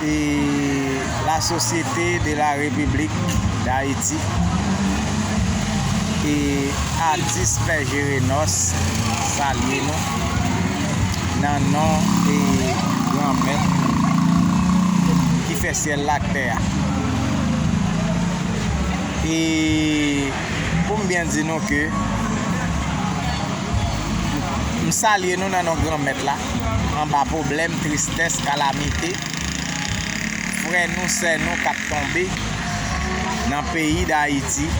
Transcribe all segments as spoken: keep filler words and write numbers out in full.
E la Société de la République d'Haïti e Atis Pè Jerenos salye nou nan non e Granmèt ki fè syèl la ak tè a. E pou m byen di nou ke m salye nou nan non Granmèt la, anba pwoblèm, tristès, kalamite, frè nou, sè nou k ap tonbe nan peyi Dayiti,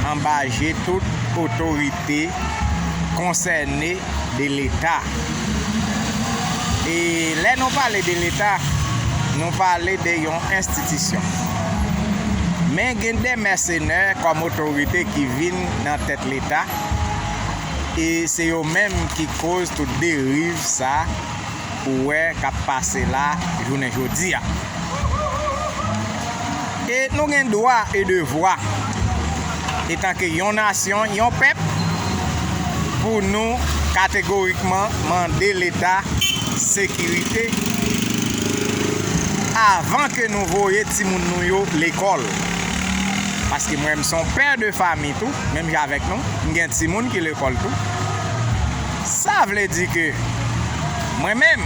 anba je tout otorite konsène de Leta. E lè nou pale de Leta, nou pale de yon enstitisyon. Men gen de mèsenè kòm otorite ki vin nan tèt Leta, e se yo menm ki koz tout deriv sa ou wè k ap pase la jounen jodi a. E nou gen dwa e devwa, etanke yon nasyon, yon pèp, pou nou kategorikman mande Leta sekirite avan ke nou voye timoun nou yo lekòl. Paske mwen, m se yon pè de fami tou, menm jan avèk nou, m gen timoun ki lekòl tou. Sa vle di ke mwen menm,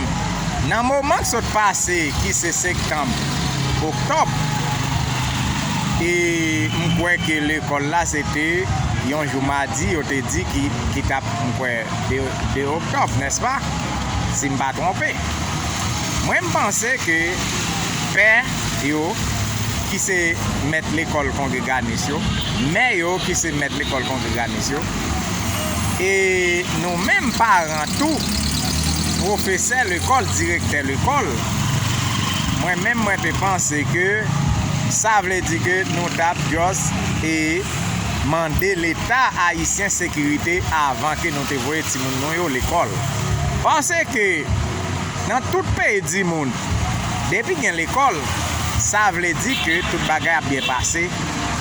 nan moman k sot pase, ki se septanm, oktòb, e m kwè ke lekòl la se te yon jou madi, yo te di ki, ki t ap, m kwè, de, de oktòb, nèspa? Si m pa twonpe. Mwen, m panse ke pè yo, ki se mèt lekòl kongreganis yo, mè yo, ki se mèt lekòl kongreganis yo, e nou menm paran tou, pwofesè lekòl, direktè lekòl, mwen menm, mwen te panse ke sa vle di ke nou t ap just e mande Leta ayisyen sekirite avan ke nou te voye timoun nou yo lekòl. Paske nan tout peyi di mond, depi gen lekòl, sa vle di ke tout bagay ap byen pase,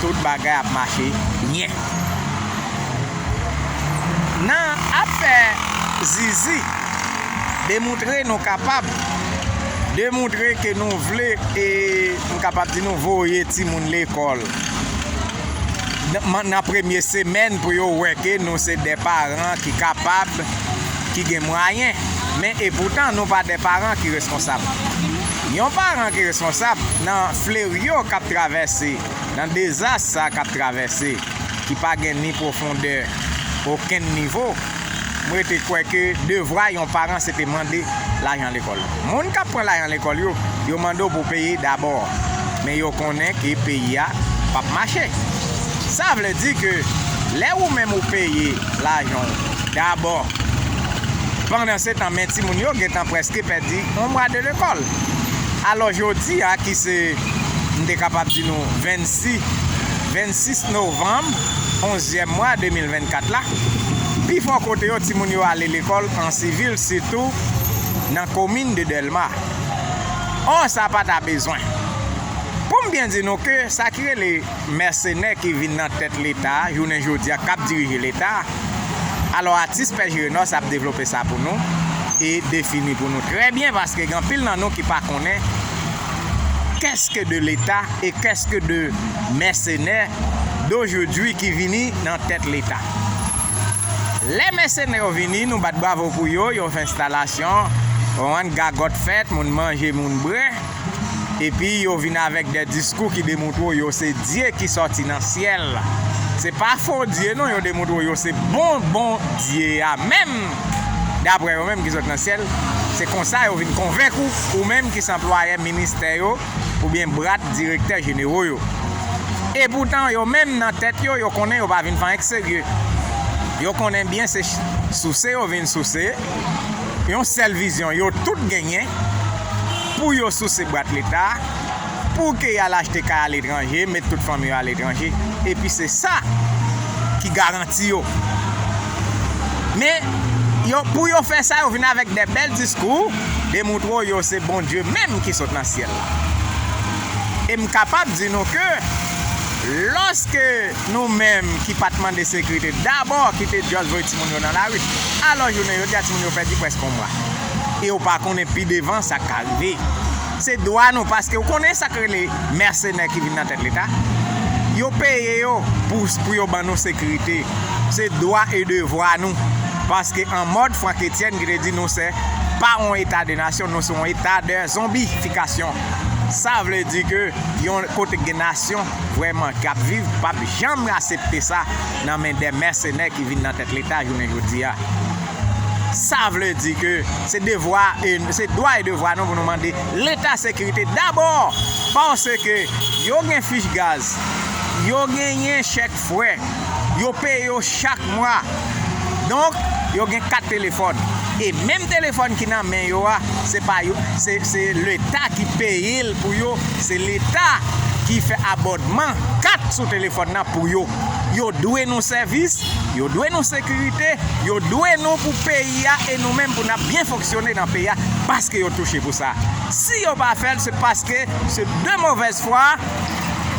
tout bagay ap mache byen. Nan ap fè zizi, demontre nou kapab, demontre ke nou vle, e m kapab di nou voye timoun lekòl. Nan, nan premye semèn pou yo wè ke nou se de paran ki kapab, ki gen mwayen. Men epoutan, nou pa de paran ki reskonsab. Yon paran ki reskonsab nan fleri yo k ap travèse, nan dezas sa k ap travèse, ki pa gen ni pwofondè, okenn nivo, m rete kwè ke devwa yon paran se te mande lajan lekòl. Moun k ap pran lajan lekòl yo, yo mande w pou w peye dabò. Men yo konnen ke peyi a p ap mache. Sa vle di ke lè ou menm ou peye lajan w dabò, pandansetan, men timoun yo gentan prèske pèdi yon mwa de lekòl. Alò, jodi a, ki se, m te kapab di nou, vennsis, vennsis novanm, onzyèm mwa de mil vennkat la, pifò kote yo, timoun yo ale lekòl an sivil, sitou nan komin de Dèlma. Ò, sa pa ta bezwen. Pou m byen di nou ke sa ki rele mèsenè ki vin nan tèt Leta a, jounen jodi a, k ap dirije Leta a, alò, atis Pè Jirenòs ap devlope sa pou nou e defini pou nou trè byen, paske gen anpil nan nou ki pa konnen qu'est-ce que de l'État et qu'est-ce que de mercenaires d'aujourd'hui ki vini nan tèt Leta. Lè mèsenè yo vini, nou bat bravo pou yo, yo fè enstalasyon, konprann, gagòt fèt, moun manje, moun bwè. Epi yo vin avèk de diskou ki demontre w yo se Dye ki sòti nan syèl. Se pa fo Dye non, yo demontre w yo se bon, bon Dye a menm. Daprè yo menm ki sot nan syèl, se konsa yo vin konvenk ou, ou menm ki se anplwayè ministè yo, oubyen brat direktè jenero yo. Epoutan, yo menm nan tèt yo, yo konnen yo pa vin fè anyen k serye. Yo konnen byen se ch-, souse yo vin souse. Yon sèl vizyon yo tout genyen, pou yo souse brat Leta a, pou ke y al achte kay aletranje, met tout fanmi yo aletranje. Epi se sa ki garanti yo. Men, yo, pou yo fè sa, yo vin avèk de bèl diskou, demontre w yo se Bondye menm ki sot nan syèl la. E m kapab di nou ke lòske nou menm ki pa t mande sekirite dabò, ki te just voye timoun yo nan lari, alò jounen jodi a, timoun yo pèdi prèske yon mwa. E yo pa konnen pi devan sa k ka rive. Se dwa nou, paske ou konnen sa k rele mèsenè ki vin nan tèt Leta. Yo peye yo pou, pou yo ban nou sekirite. Se dwa e devwa nou. Paske an mòd Frank Etienne ki te di nou se pa yon eta de nasyon, nou se yon eta de zonbifikasyon. Sa vle di ke yon kote gen nasyon vrèman k ap viv, p ap janm aksepte sa nan men de mèsenè ki vin nan tèt Leta jounen jodi a. Sa vle di ke se devwa e se dwa e devwa nou pou nou mande Leta sekirite dabò, paske yo gen fich gaz, yo genyen chèk frè, yo peye yo chak mwa. Donk, yo gen kat telefòn. E menm telefòn ki nan men yo a, se pa yo, se, se Leta ki peye l pou yo, se Leta ki fè abòdman kat sou telefòn nan pou yo. Yo dwe nou sèvis, yo dwe nou sekirite, yo dwe nou pou peyi a e nou menm pou n ap byen fonksyone nan peyi a paske yo touche pou sa. Si yo pa fè l, se paske se de movèz fwa,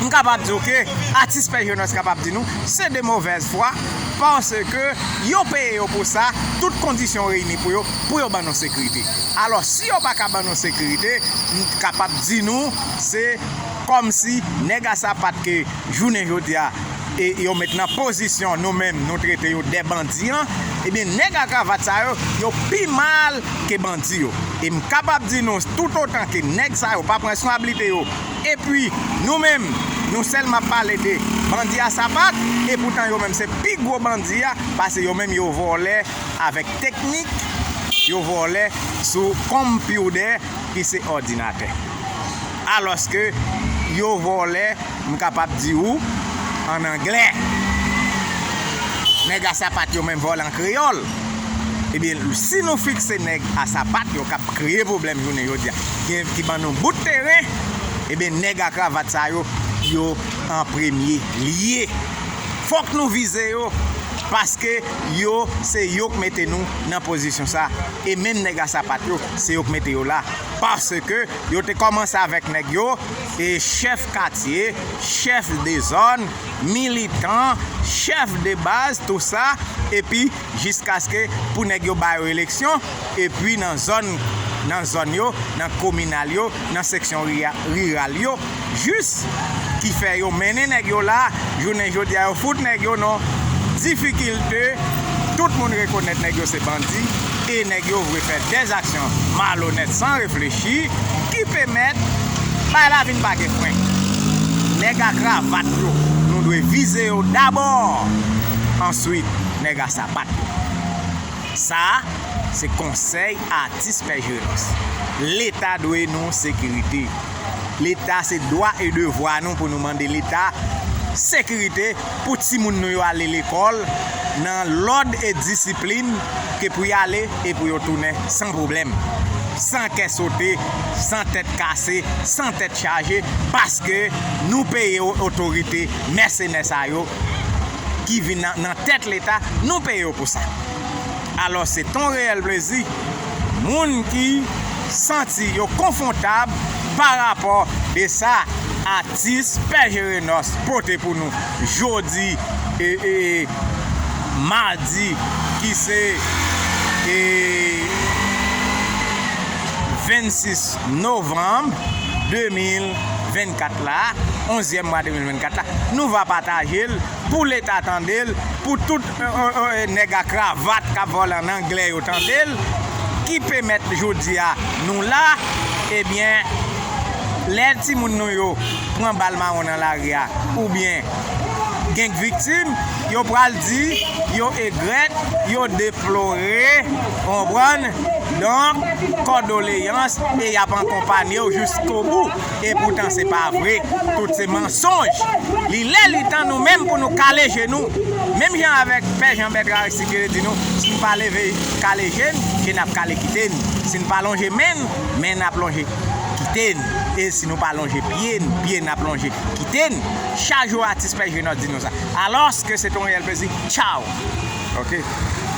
m kapab di, oke, atis Pè Jenos kapab di nou, se de movèz fwa, paske yo peye yo pou sa, tout kondisyon reyini pou yo, pou yo ban nou sekirite. Alò, si yo pa ka ban nou sekirite, m kapab di nou, se kòmsi nèg a sapat ke jounen jodi a, e yo met nan pozisyon nou menm, nou trete yo de bandi an, ebyen, nèg a kravat sa yo, yo pi mal ke bandi yo. E m kapab di nou, toutotan ke nèg sa yo pa pran responsablite yo, epi nou menm, nou sèlman ap pale de bandi a sapat, e poutan yo menm se pi gwo bandi a, paske yo menm yo vòlè avèk teknik, yo vòlè sou konpyutè ki se òdinatè. Alòske yo vòlè, m kapab di ou, an anglè. Nèg a sapat yo menm vòlè an kreyòl. Ebyen, si nou fikse nèg a sapat yo k ap kreye pwoblèm jounen jodi a, ki, ki ban nou bout teren, ebyen, nèg a kravat sa yo, yo an premye lye. Fòk nou vize yo, paske yo, se yo k mete nou nan pozisyon sa. E menm nèg a sapat yo, se yo k mete yo la. Paske yo te kòmanse avèk nèg yo, e chèf katye, chèf de zòn, militan, chèf de baz, tou sa, epi jiskaske pou nèg yo ba yo eleksyon, epi nan zòn, nan zòn yo, nan kominal yo, nan seksyon ria-, riral yo, jis ki fè yo mennen nèg yo la, jounen jodi a yo fout nèg yo nan difikilte, tout moun rekonèt nèg yo se bandi, e nèg yo vle fè dèzaksyon malonèt san reflechi, ki pèmèt bay la vin pa gen fren. Nèg a kravat yo, nou dwe vize yo dabò, answit nèg a sapat yo. Sa, se konsèy atis Pè Jenos. Leta dwe nou sekirite. Leta, se dwa e devwa nou pou nou mande Leta sekirite pou timoun nou yo ale lekòl nan lòd e disiplin ke pou y ale e pou yo tounen san pwoblèm, san kè sote, san tèt kase, san tèt chaje, paske nou peye otorite mèsenè sa yo ki vin nan, nan tèt Leta, nou peye yo pou sa. Alò, se ton reyèl plezi, moun ki santi yo konfòtab pa rapò de sa atis Pè Jerenòs pote pou nou jodi, e, e, madi, ki se, e, vennsis novanm de mil vennkat la, onzyèm mwa de mil vennkat la, nou va pataje l pou Leta tande l, pou tout, e, e, e, nèg a kravat k ap vòlè an anglè yo tande l, ki pèmèt jodi a nou la, ebyen, lè timoun nou yo pran bal mawon nan lari a, oubyen gen viktim, yo pral di yo egrèt, yo deplore, konprann? Donk, kòdoleyans, e y ap akonpanye w jiskobou. Epoutan, se pa vre. Tout se mansonj. Li lè, li tan nou menm pou nou kale je nou. Menm jan avèk Pè Jan Bèt Aristik te di nou, si n pa leve kale je n, je n ap kale kite n. Si n pa lonje men n, men n ap lonje kite n. E si nou pa lonje pye n, pye n ap lonje kite n. Chak jou atis Pè Jerenòs di nou sa. Alòske se ton reyèl plezi. Tchaw! Ok.